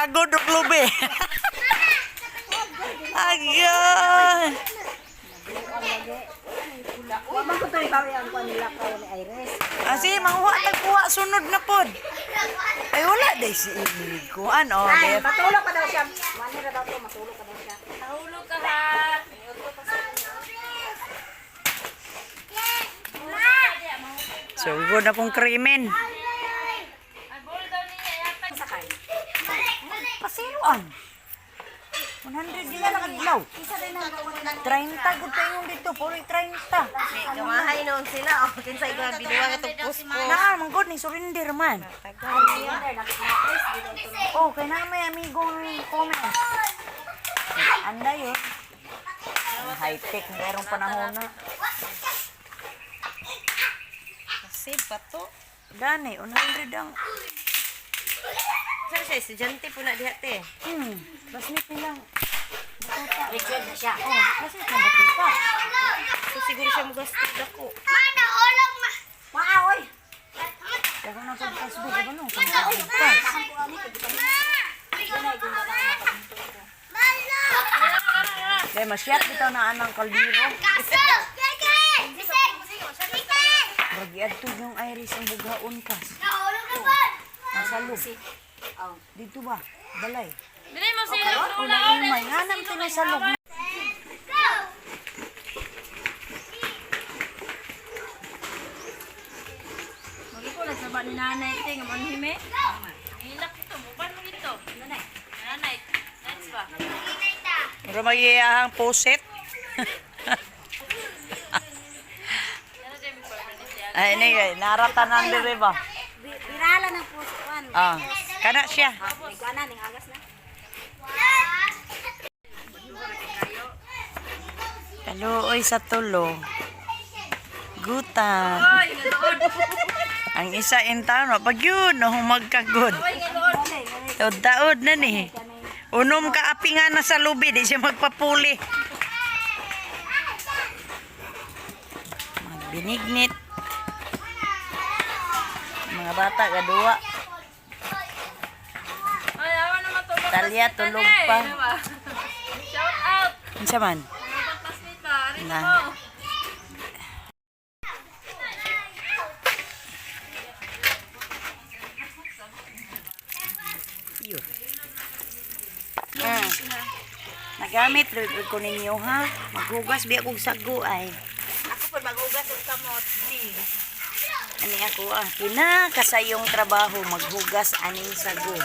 Magkagod og lubi. Agay. Wa man ko to ibawi ang kuan nila ko ni Iris. Asi, manguha tagkuha sunod na pod. Ay wala day si ko ano. Ay, matulog pa daw siya. Wala ra daw to, matulog pa daw siya. Nahulog ka ha. So good akong krimen. Ay, ball daw niya. Yata. Sakay. Pasiluan. 100 din lang adlaw. Isa din ang gawin na 30 gud kayong dito, puro 30. Gamahay noon sila. Oh, kinsay ka binuwang itong pusko. Na, man gud ni surrender man. Oh, kay na may amigong comment. Anda yun. Ang high-tech, merong panahon na. Kasi bato. Gani, 100 ang... Saan siya? Estudyante po na diha te. Basmit nilang batuta. Record na siya. Oh, basmit ng batuta. So siguro siya mugastig dako. Maa oy. Kaya na sa Facebook, ba no? Pagkas. Kaya masyat bitaw na anang kaldero. Bagi adto yung iris ang bughaon kas. Nasa loob. Dito ba? Balay. Dili mo sila. Una imay. Nga nam to sa loob. Magi ko nagsaba ni nanay te nga manhime. Hilak ito, buban mo ito. Nanay. Nanay. Nice ba? Pero magiyahang pusit. Ay, ini kay naratanan dire ba? Birala ng puso kuan. Ah, kana siya. May kuan na ning agas na. Kaluoy sa tulo. Gutan. Oy, ngalood. Ang isa in town, wa pag yun, no, humagkagod. Oy, ngalood. Taod-taod na ni. Unom ka api nga na sa lubi, di siya magpapuli. Magbinignit. Mga bata, gaduwa. Ay, awa naman to. Talya, tulog pa. Shout out. Unsa man? Mga classmate ba? Arin Na. mo. Yun. Nagamit lord ko ninyo ha. Maghugas biya kog sago ay. Ako po maghugas og kamot. Ani ako ah, pinakasayong trabaho maghugas aning sago.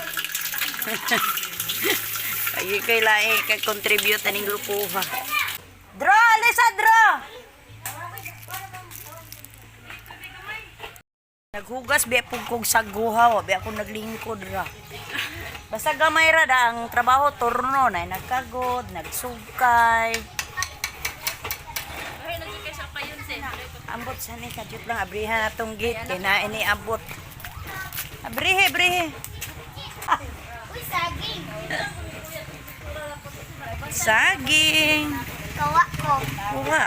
Ay kay lae kay contribute aning grupo ha. Draw, Alisa, draw. Naghugas biya pug kog sago ha, wa biya ako naglingkod ra. Basta gamay ra da ang trabaho turno na nagkagod, nagsugkay. Ay, nagyan siya pa yun, sir. Ambot sa ni kadyot lang abrihan atong gate kay naa ini abot. Abrihe, abrihe. Uy, saging. Saging. Kawa ko. Kuha.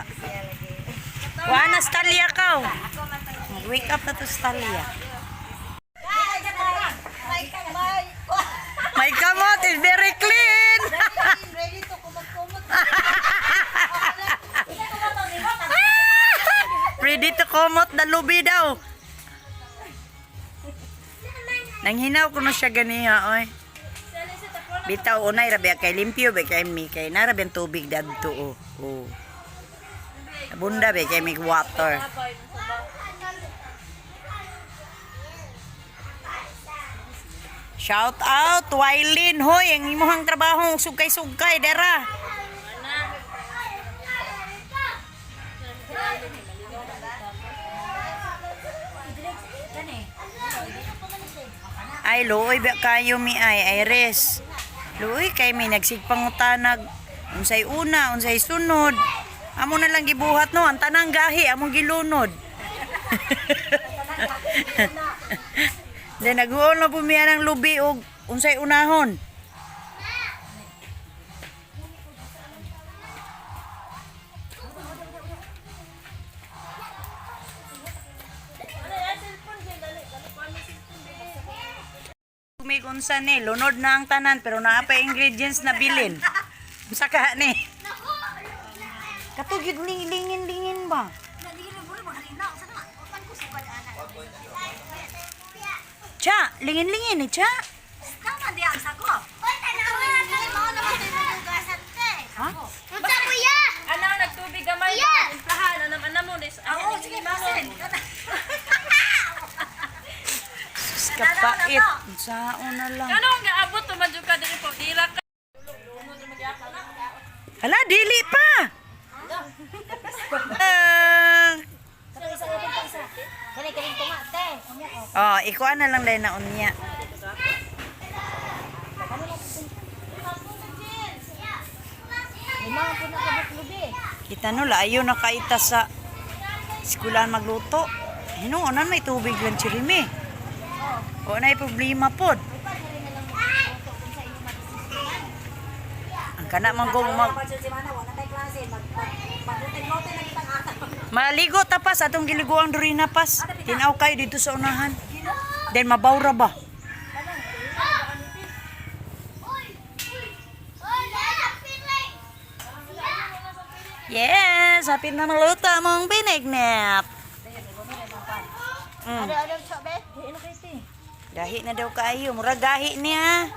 Kuha na stalya ka. Wake up na to stalya. My kamot is very clean. Ready to kumot na lubi daw. Nanghinaw ko na siya ganiha, oy. Bitaw unay rabi kay limpyo ba kay mi kay narabi ang tubig dadto oh. Oh. Abunda ba kay mi water. Shout out Wailin hoy ang imong trabaho sugkay-sugkay dera. Ay luoy ba kayo mi ay Iris. Luoy kay mi nagsigpangutanag unsay una, unsay sunod. Amo na lang gibuhat no, ang tanang gahi among gilunod. Then naghuon na po miya ng lubi og unsay unahon. Mig unsa ni, lunod na ang tanan pero naa pa ingredients na bilin. Unsa ka ni? Katugid lingin-lingin ba? Cha, lingin-lingin ni cha. Tama di ang sako. Ha? Unsa kuya? Ano, nagtubig gamay. Kuya! Implahan, anam anam mo. Oo, sige, basin. Sus, Kapait. Unsaon na lang. Ano ang gaabot, tumadyo ka din po. Dila ka. Hala, dili pa. Ah. Kani kaning tunga te. Oh, ikuan na lang dahil na unya. Lima po na ka buklubi. Kita no, laayo na kaita sa eskwelahan magluto. Hinuonan may tubig lang chirimi. O na problema pod. Ang kana manggong mag Pag semana wala tay klase, mag maglutin-lutin na kitang ata. maligo ta pas atong giliguang durina pas. Tinaw kayo dito sa unahan. Then mabawra ba? Yes, hapit na maluto mong binignit. Mm. Gahi na daw kaayo. Mura gahi niya.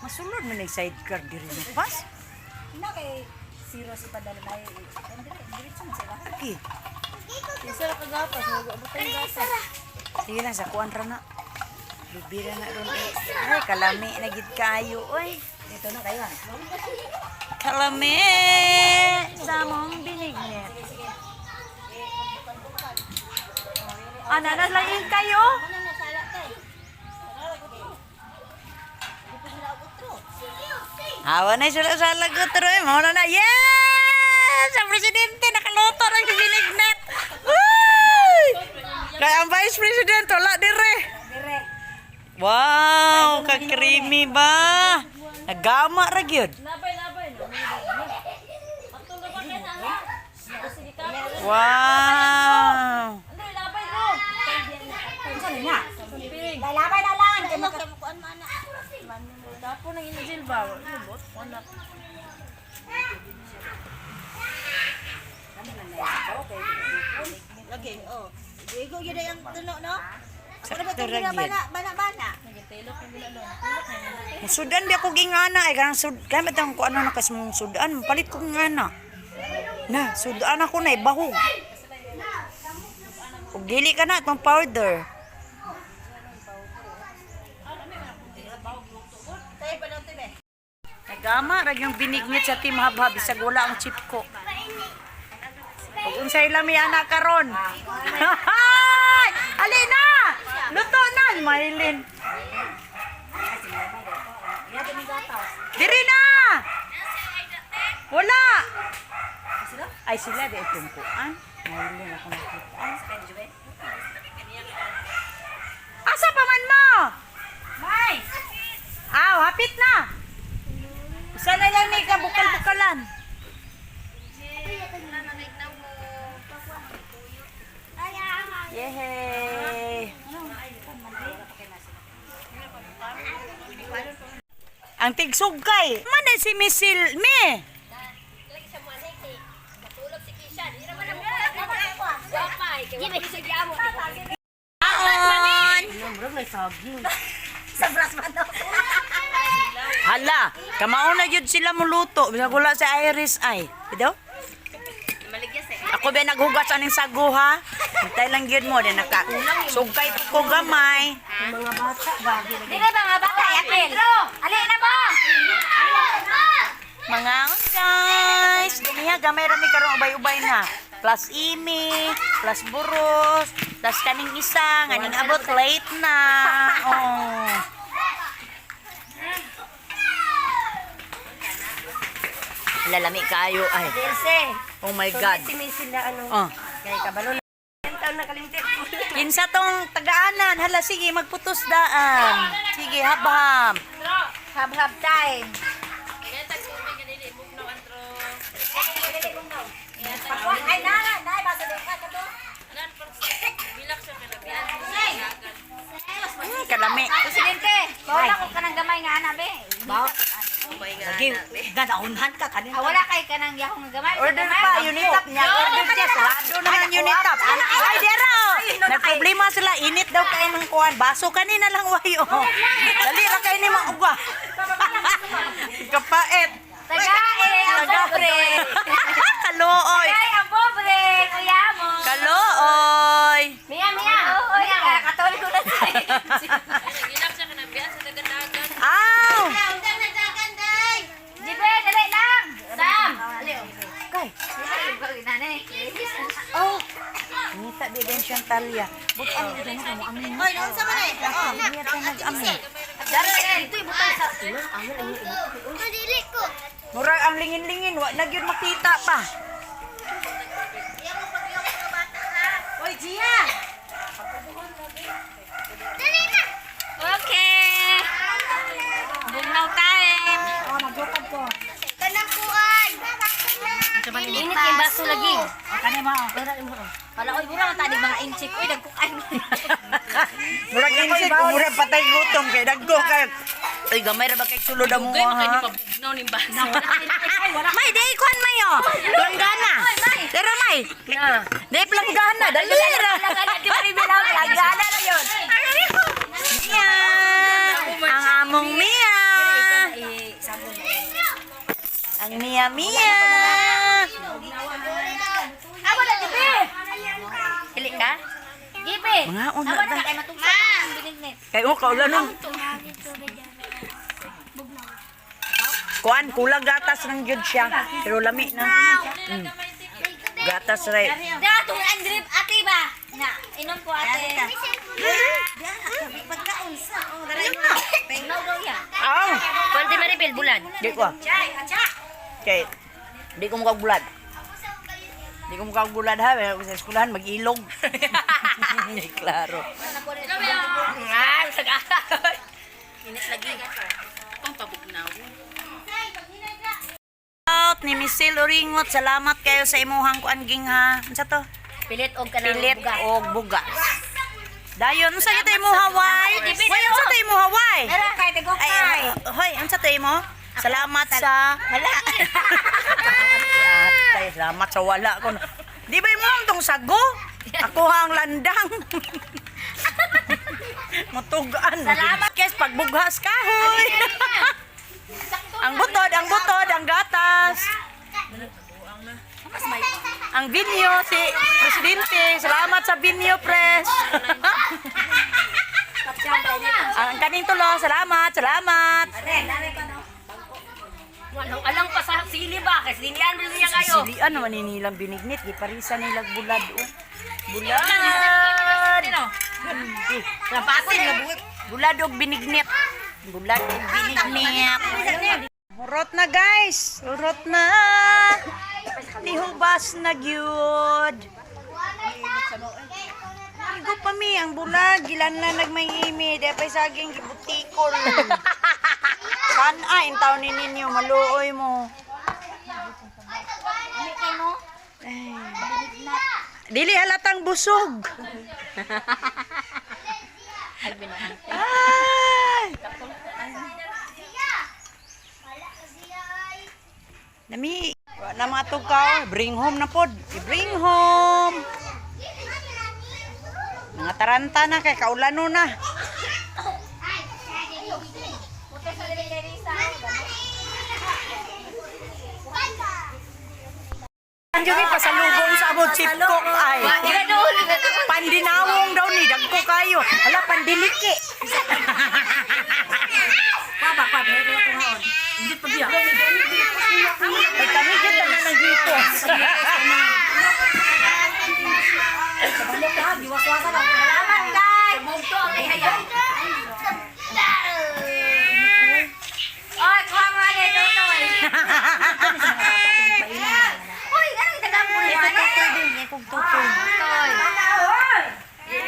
Masulod man ang sidecar diri na pas. Ina kay zero si padala tayo. Diretso man sila. Okay. Isa ka gapas, nag-abot ang gapas. Sige lang, sa kuan ra na. Lubira na ron eh. Ay, kalami na gid kaayo oy. Dito na kayo. ah. Kalami sa mong binignit. Ana na lang kayo. Awa na sila sa lagot ro. Mao na na. Yes! Ang presidente nakaluto ng binignit. Uy! Kaya ang vice president wala dire. Dire. Wow, ka-creamy ba? Nagama ra gyud. Labay, labay. No? Patulog ba kayo na? Sige ka. Wow. Andre, labay, no? Unsa ni nga? Lalabay na lang kay maka Dapo nang injil ba? Lubot, wala. Lagi, oh. Igo gyud ang tuno no. Ako na ba Sakto itong ra gyud. bana bana bana? Sudan bi ako gingana ay kanang sud gamit ang ko ano na kas mong sudan palit ko ngana. Na, sudan ako na ibahog. Ug dili ka na atong powder. Nagama ra yung binignit sa Team Habhab bisag wala ang chip ko. Ug unsay lami ana karon? Alina! Luto na, Maylin. Diri na! Wala! Ay sila di tungkuan. Maylin ako nakita. Asa pa man mo? May. Aw, hapit na. Isa na lang ni ka bukal-bukalan. Yehey! Ang tigsugkay. Man na si Misil me. Aon! Sa brass man to. Hala, kamao na jud sila muluto. Bisag wala sa Iris ay. Bidaw? Ako ba naghugas aning sago ha? Hintay lang gyud mo din naka. Sugkay ko gamay. Dire ba nga bata April? Ali na ba? Mga guys, ganiha gamay rami karon ubay-ubay na. Plus imi, plus buros, plus kaning isa, nganing abot late na. Oh. Lalami kayo ay. Ilse. Oh my God. Si Miss sila ano. Oh. Kay kabalo na. Taon na kalimti. Kinsa tong tagaanan, hala sige magputos daan. Sige, habham. Hab-hab time. Kaya tagtubig ka dili, bugnaw, Andro. Ay, nana, nay, basa din ka to. Anan, Gadaunhan ka kanina. Ah, wala kay kanang yahong nga gamay. Order pa, unitap niya. Order siya, sarado naman unitap. Ay, dera! Nagproblema sila, init daw kayo ng kuwan. Baso kanina lang wayo. Dali ra kayo ni mauga. Kapait. Tagae, ang pobre. Kalooy. Ay, ang pobre, kuya mo. Kalooy. Mia, Mia. Mia, Katol ko na sa Nagilak siya kanabian sa dagan-dagan. Aw! Jibe, dali lang. Sam. Kay. Oh. Ngita di din siyang talya. Butan di din mo amin. Hoy, noon sa man eh. Oh. Niya tayo nag-amin. Dito ibutang sa Madili ko. Murag ang lingin-lingin, wa na gyud makita pa. Hoy, Gia. Dali na. Okay. Bugnaw time. Oh, naglukad ko. Kanang kuan. Init kay baso lagi. Oh, kani mo. Pala oy, mura man tani mga inchik. Oy, nagkukay mo. Murag insect, murag patay gutom kay dagko kay. Ay gamay ra ba kay sulod ang mo ha. Pabugnaw ning baso. May di kuan may oh. Planggana. Dera may. Di planggana, dali ra. Di ba ribilang Planggana na yun. Mia. Ang among Mia. Ang Mia Mia. Amo na Jibe. Dili ka? Jibe. Mga una Amo na ba? kay matugsa ang binignit. Kay oh kaulanon. Kuan kulang gatas ng gyud siya. Pero lami na. Gatas ra. Datong ang drip ate ba? Na, inom ko ate. Pagkaon sa. Oh, dali mo. Bugnaw daw ya. Aw. Pwede maribel bulan. Di ko. Kay di ko mukha bulad. Di ko mukha bulad ha, pero sa eskwelahan mag-ilog. Hindi klaro. Ah, sag Init lagi. Akong pabugnaw. Out ni Miss Oringot, salamat kayo sa imuhang kuan ging ha. Unsa to? Pilit og kanang Pilit bugas. og bugas. Dayon, unsa kita imo Hawaii? Hoy, unsa to imo Hawaii? Kay tago Ay, ay, hoy, unsa to imo? Salamat sa wala. Ate, salamat sa wala ko. Di ba imo ang tong sago? Ako ha ang landang. Mutugan. Salamat guys, pagbughas kahoy. Ang butod, ang gatas. Ang binyo, si Presidente. Salamat sa binyo, Pres. Ang kaning tulo, salamat, salamat. Walang alang pa sa sili ba? Kasi dinian mo niya kayo. Silian naman ni nilang binignit, giparisa nilang bulad oh. Bulad. Lapasin na buot. Bulad og binignit. Bulad og binignit. Hurot na guys, hurot na. Nihubas na gyud. Igo pa mi ang bulag, gilan na nagmayimi, di pa saging gibutikol. Kan ay taon ni ninyo maluoy mo. Ay. Dili halatang busog. Ay! Nami, wa na mga tukaw, bring home na pod. I-bring home. Mga taranta na kay kaulano na. Ang yung pasalubong sa amo chip cook ay. Pandinawong daw ni dagko kayo. Hala pandiliki. Pa pa, pero ko ngaon. Hindi pa biya. Ay kami kita na nang hipos. Balik ka, giwaswasan ako. Salamat kay. Bugto ang ihaya. Oy, kuha mo na ito toy. Uy, anong tagapon mo? Tutoy din, ikog tutoy. Toy.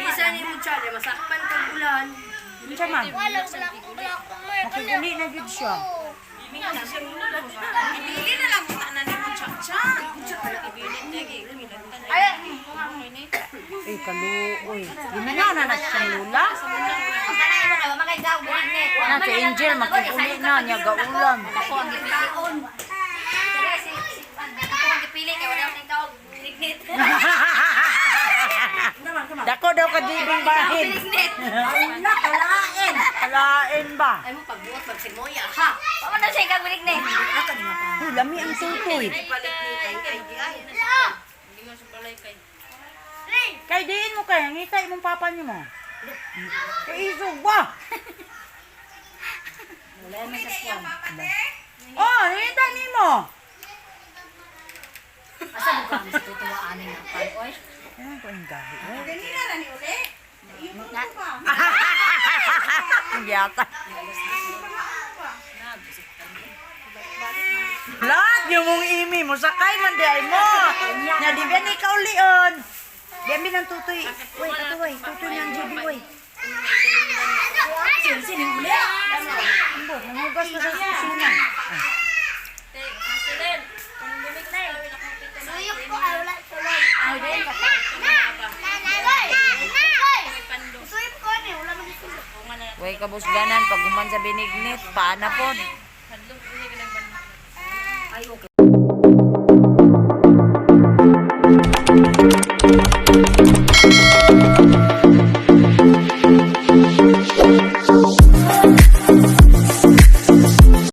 Isa ni mo siya, masakpan kag ulan. Unsa man? Makiguni na gid siya. Eh, kaluoy. Giminaw na na siya lula. Ang kanay mo kay wa makay gaw binignit. Na si Angel makiguni na niya gaulam. Ako ang gipilion. bibing bahin. Wala, kalain. Kalain ba? Ay mo pagbuot pagsigmoya ha. Pamo na siya kag binig ni. Ako ni nga Uy, lami ang tutoy. Palit ni ay ay di ay. Hindi mo sa balay kay. Kay diin mo kay, ngita imong papa nimo. Kay isog ba? Wala man sa kuwan. Oh, ngita nimo. Asa mo ka sa tutuwaan nga pan oy? Ano ko ang gahi? Oh. Ganina na ni uli. Ang yata. Lahat yung mong imi mo, sakay man di ay mo. Na di ba ni kaulion? Di amin ang tutoy. Uy, katuway, tutoy ng GB, uy. Sining uli. Ambo, nangugas ka sa kusina. Te, Marcelin. Kung gumik na. Suyok ko ay wala tulog. Ay, dahil ka. Na! Na! Na! Na! Suyok ko ni wala man tulog. Uy, kabusganan, pag human sa binignit, paana pod. Hadlok, hindi ka nagban. Ay okay.